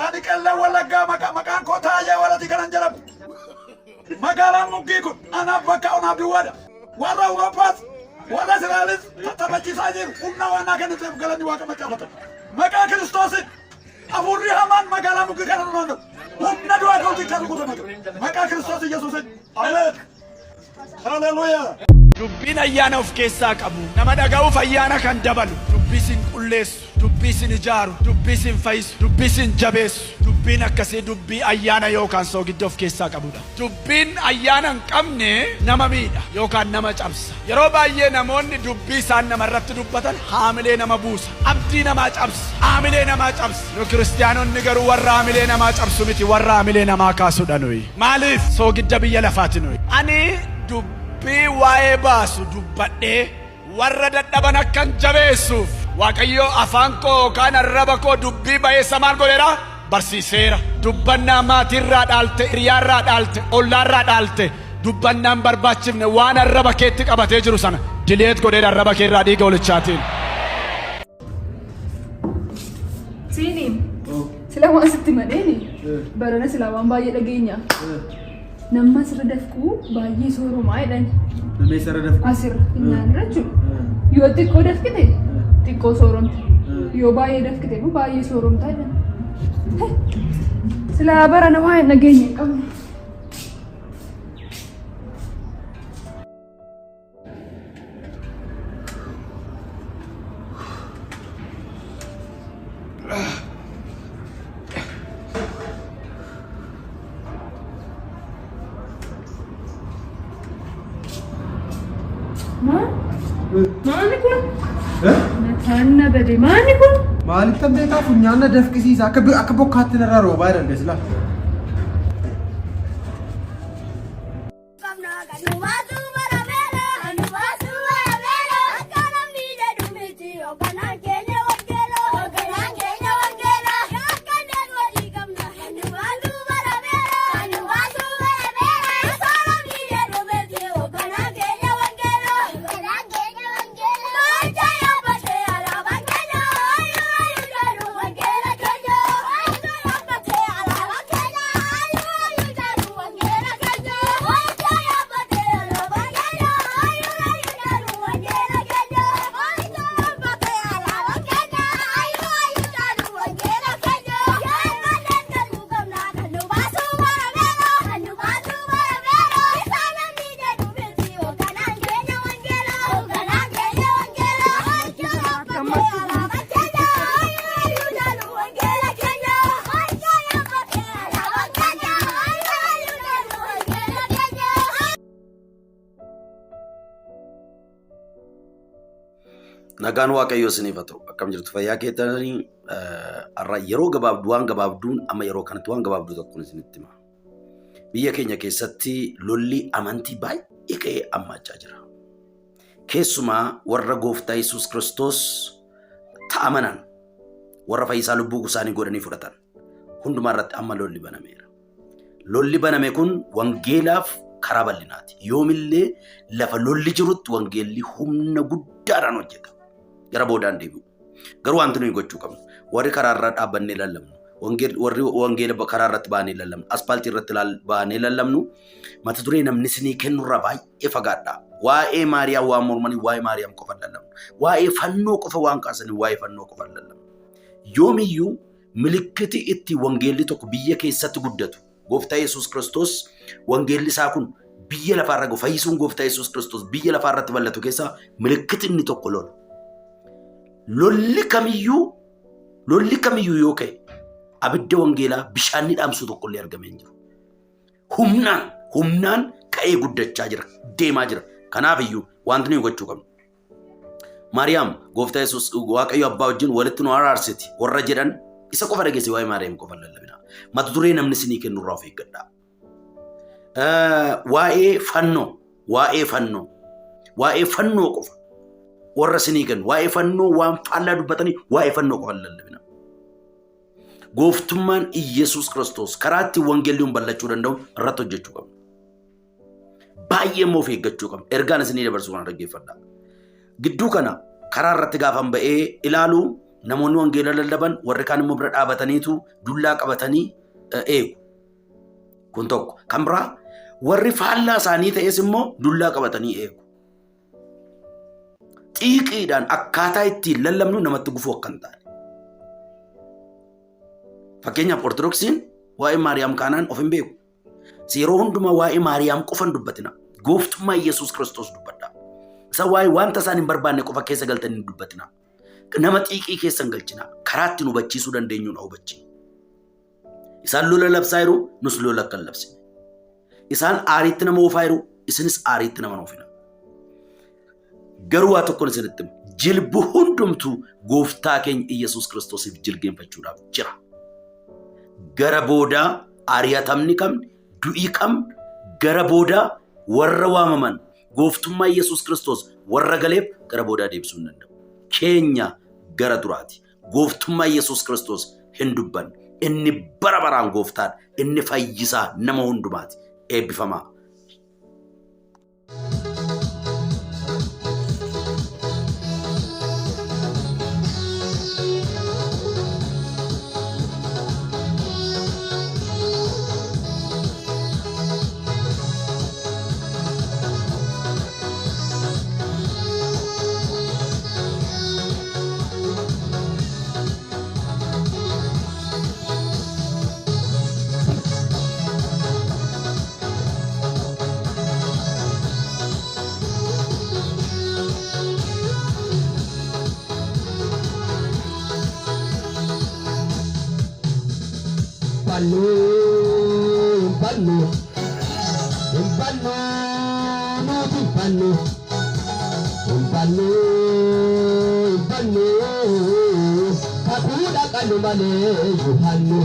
Ani Qellam Wallaggaa maqa, maqaan koo Taayee Walatii kanan jedhamu. Magaalaan Muggii kun anaaf bakka onaaf duwwaadha. Warra Awurooppaas warra Israa'elis tattaphachiisaa jiru. Humna waan naa kenniteef galanni Waaqa maccaafata. Maqaa Kiristoosiin hafuurri hamaan magaalaa Muggii kana nu naanna'u. Humna du'aa kootiin kan rukutamatu. Maqaa Kiristoos Yesuusiin. Ameen. Haleluuyaa. Dubbiin ayyaana of keessaa qabu, nama dhaga'uuf ayyaana kan dabalu, dubbii sin qulleessu, dubbii sin ijaaru, dubbii sin fayisu, dubbii sin jabeessu, dubbiin akkasii dubbii ayyaana yookaan soogidda of keessaa qabudha. Dubbiin ayyaana hin qabne nama miidha yookaan nama cabsa. Yeroo baay'ee namoonni dubbii isaan namarratti dubbatan haamilee nama buusa, abdii namaa cabsa, haamilee namaa cabsa. Nu kiristiyaanonni garuu warra haamilee namaa cabsu miti, warra haamilee namaa kaasudha nuyi. Maaliif? Soogidda biyya lafaati nuyi. Ani dubbii waa'ee baasu dubbadhee warra dadhaban akkan jabeessuuf Waaqayyo afaan koo yookaan arraba koo dubbii ba'eessa maal godheera? Barsiiseera. Dubbannaa maatiirraa dhaalte, hiriyaarraa dhaalte, ollaarraa dhaalte, dubbannaa hin barbaachifne waan arraba keetti qabatee jiru sana dileet godheera arraba keerraa dhiiga holichaatiin. Siini sila waan sitti madheeni barana sila waan baay'ee dhageenya. Namma asirra dafquu baay'ee soorumaa jedhan. Namni eessarra dafqu? Asirra nyaanirra jechuudha. Yoo xiqqoo dafqite xiqqoo sooromte. Yoo baay'ee dafqite immoo baay'ee sooromta jedhan. Sila barana waan hin dhageenye hin qabnu. Maal? Maali kun? Mataan na bade. Maali kun? Maalittan beekaa funyaan na dafqisiisa akka akka bokkaatti narraa roobaa jedhan silaa. Nagaan Waaqayyoo isiniif haa ta'u. Akkam jirtu fayyaa keessanii har'a yeroo gabaabduu waan gabaabduun amma yeroo kanatti waan gabaabduu tokkoon isinitti hima. Biyya keenya keessatti lolli amantii baay'ee ka'ee hammaachaa jira. Keessumaa warra gooftaa Yesuus Kiristoos ta'amanan warra fayyisaa lubbuu isaanii godhanii fudhatan hundumaa irratti amma lolli banameera. Lolli baname kun wangeelaaf karaa bal'inaati. Yoomillee lafa lolli jirutti wangeelli humna guddaadhaan hojjeta. Gara boodaan deebi'u. Garuu wanti nuyi gochuu qabnu warri karaa irra dhaabbannee lallabnu, warri wangeela karaa irratti baanee lallabnu, aspaaltii irratti baanee lallabnu mata duree namni isinii kennu irraa baay'ee fagaadhaa. Waa'ee Maariyaam waan mormanii waa'ee Maariyaam qofa lallabnu. Waa'ee fannoo qofa waan kaasanii waa'ee fannoo qofa lallabnu. Yoomiyyuu milikkiti itti wangeelli tokko biyya keessatti guddatu gooftaa Yesuus Kiristoos wangeelli isaa kun biyya lafaarra gahu fayyisuun gooftaa Yesuus Kiristoos biyya lafaarratti bal'atu keessaa milikkiti inni tokko lola. Lolli kamiyyuu lolli kamiyyuu yoo ka'e abidda wangeelaa bishaan ni dhaamsu tokkollee argamee hin jiru. Humnaan humnaan ka'ee guddachaa jira deemaa jira. Kanaaf iyyuu wanti nuyi gochuu qabnu. Maariyaam gooftaa Yesuus Waaqayyo abbaa wajjin walitti nu araarsiti warra jedhan isa qofa dhageesse waa'ee Maariyaam qofa lallabina. Mata duree namni isinii kennu irraa of eeggadhaa. Waa'ee fannoo waa'ee fannoo waa'ee fannoo qofa warra isinii kennu waa'ee fannoo waan faallaa dubbatanii waa'ee fannoo qofa lallabina. Gooftummaan Iyyasuus Kiristoos karaa ittiin wangeelli kun bal'achuu danda'u irratti hojjechuu qabna. Baay'ee immoo of eeggachuu qabna. Ergaan isinii dabarsu kana dhaggeeffadhaa. Gidduu kana karaa irratti gaafan ba'ee ilaalu Namoonni wangeela lallaban warri kaan immoo bira dhaabataniitu dullaa qabatanii eegu. Kun tokko. Kan biraa warri faallaa isaanii ta'es immoo dullaa qabatanii eegu. Xiiqiidhaan akkaataa ittiin lallabnu namatti gufuu akka hin taane. Fakkeenyaaf Ortodoksiin waa'ee Maariyaam kaanaan of hin beeku. Yeroo hundumaa waa'ee Maariyaam qofa hin dubbatina. Gooftummaa Yesuus Kiristoos dubbadha. Isa waa'ee wanta isaan hin barbaanne qofa keessa galtanii hin dubbatina. Nama xiiqii keessa hin galchina. Karaa ittiin hubachiisuu dandeenyuun hubachiisna. Isaan lola labsaa jiru, nus lola akka hin labsine. Isaan aariitti nama oofaa jiru, isinis aariitti nama hin oofina. Garuu waa tokkoon isinitti hima. Jilbi hundumtuu gooftaa keenya Iyyasuus Kiristoosiif jilgeenfachuudhaaf jira. Gara boodaa ari'atamni kam, du'i kam, gara boodaa warra waamaman gooftummaa Iyyasuus Kiristoos warra galeef gara boodaa deebisuu hin danda'u. Keenya gara duraati. Gooftummaa Iyyasuus Kiristoos hin dubbanne. Inni bara baraan gooftaadha. Inni fayyisaa nama hundumaati. Eebbifamaa. Ballo, ballo, ballo, nuti ballo, ballo, ballo, kakuudha qallu malee yuhannu.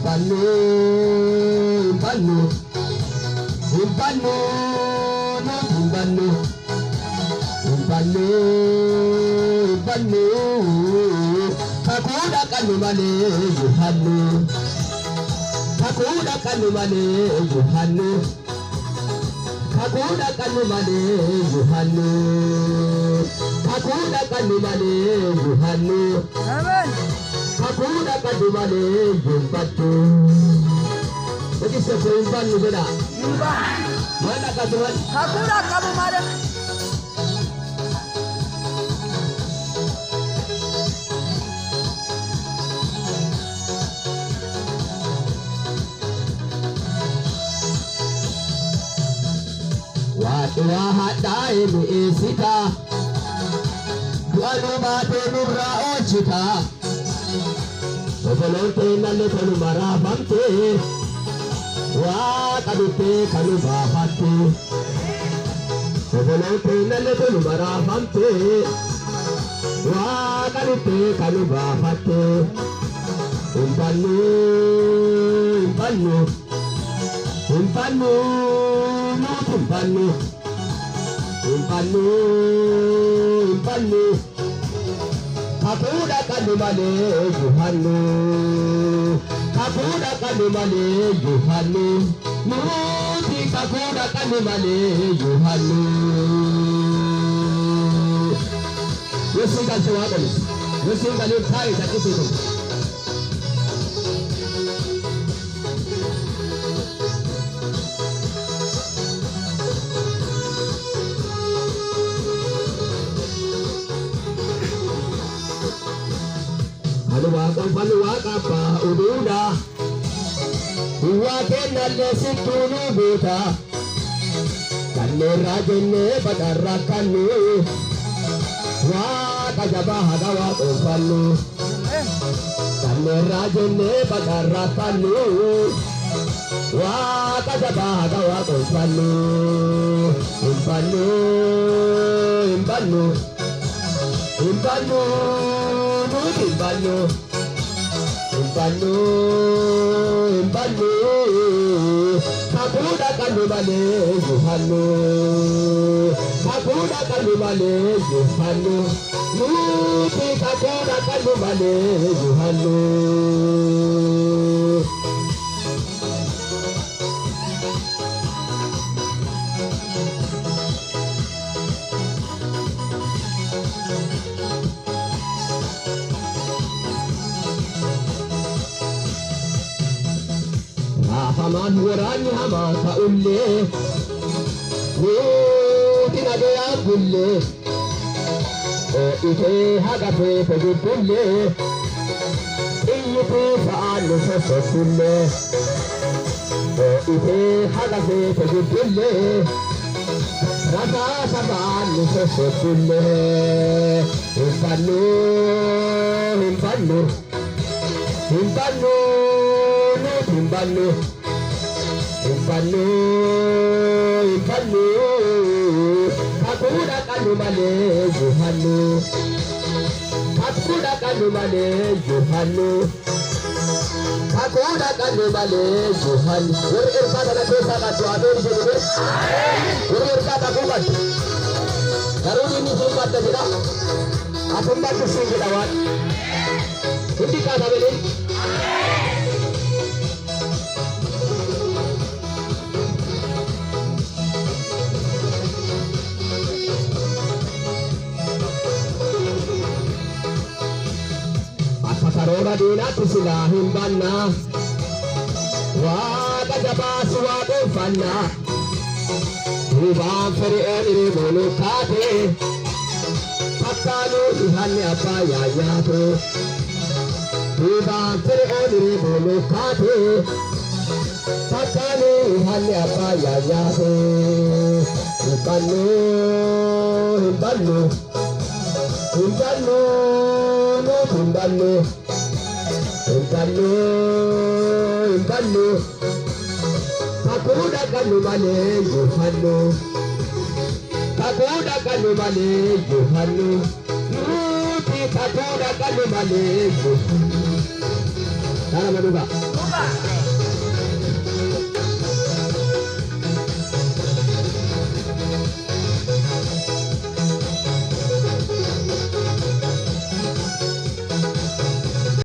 Ballo, ballo, ballo, nuti ballo, ballo, ballo, kakuudha qallu malee yuhannu. Kakuudha qallu malee yuhannu. Kakuudha qallu malee yuhannu. Kakuudha qallu malee yuhannu. Kakuudha qallu malee yumbattu. Ogisse koo hin bannu jedha. Maal dhaqatu maal? Hafuura qabu malee. Waaqni waa hadhaa'e mi'eessita. Du'a nu baatee nurraa oolchita. Oboloon teennallee toluma raafamte. Waaqa dhuftee kan nu baafatte. Oboloon teennallee toluma raafamte. Waaqa dhuftee kan nu baafatte. Hin bannu, hin bannu. Hin bannu, nuti hin bannu. Hin bannu, hin bannu. Kakuudha qallu malee yuhannu. Kakuudha qallu malee yuhannu. Nuti kakuudha qallu malee yuhannu. Yesuun galche waaqolis. Yesuun galee taa'e taqqisee tokko. Ani waaqonfannu waaqa abbaa oduudha. Duwwaa kennallee sittuu nu guuta. Kanneerraa jennee badharraa kannu. Waaqa jabaa haga waaqonfannu. Kanneerraa jennee badharraa kannu. Waaqa jabaa haga waaqonfannu. Hin bannu, hin bannu. Hin bannu, nuti hin bannu. Hin bannu, hin bannu. Kakuudha qallu malee yuhannu. Kakuudha qallu malee yuhannu. Nuti kakuudha qallu malee yuhannu. Raafamaan waraanni hamaa ta'ullee nuti nagayaan bullee ho'itee haga feete guddullee xiyyitii fa'aan nu sossobbullee ho'itee haga feete guddullee rasaasa fa'aan nu sossobbullee hin bannu hin bannu hin bannu nuti hin bannu hin bannu hin bannu kakuudha qallu malee yuhannu kakuudha qallu malee yuhannu kakuudha qallu malee yuhannu. Warri ergaa kana keessaa qabdu ameen jedhume, warri ergaa kakuu qabdu garuu inni sun badda jedha, asun baddu siin jedha, waan hundi kaasabelin. Akka karoora diinaatti silaa hin bannaa. Waaqa jabaas waaqeffannaa. Duubaan firi'een hirimuun kaate. Takkaanuu dhihanni abbaa yaayyaate. Duubaan firi'een hirimuun kaate. Takkaanuu dhihanni abbaa yaayyaate. Hin bannu hin bannu. Hin bannu nuti hin bannu. Hin bannu hin bannu. Kakuudha qallu malee yuhannu. Kakuudha qallu malee yuhannu. Nuti kakuudha qallu malee yuhannu. Dara maduga.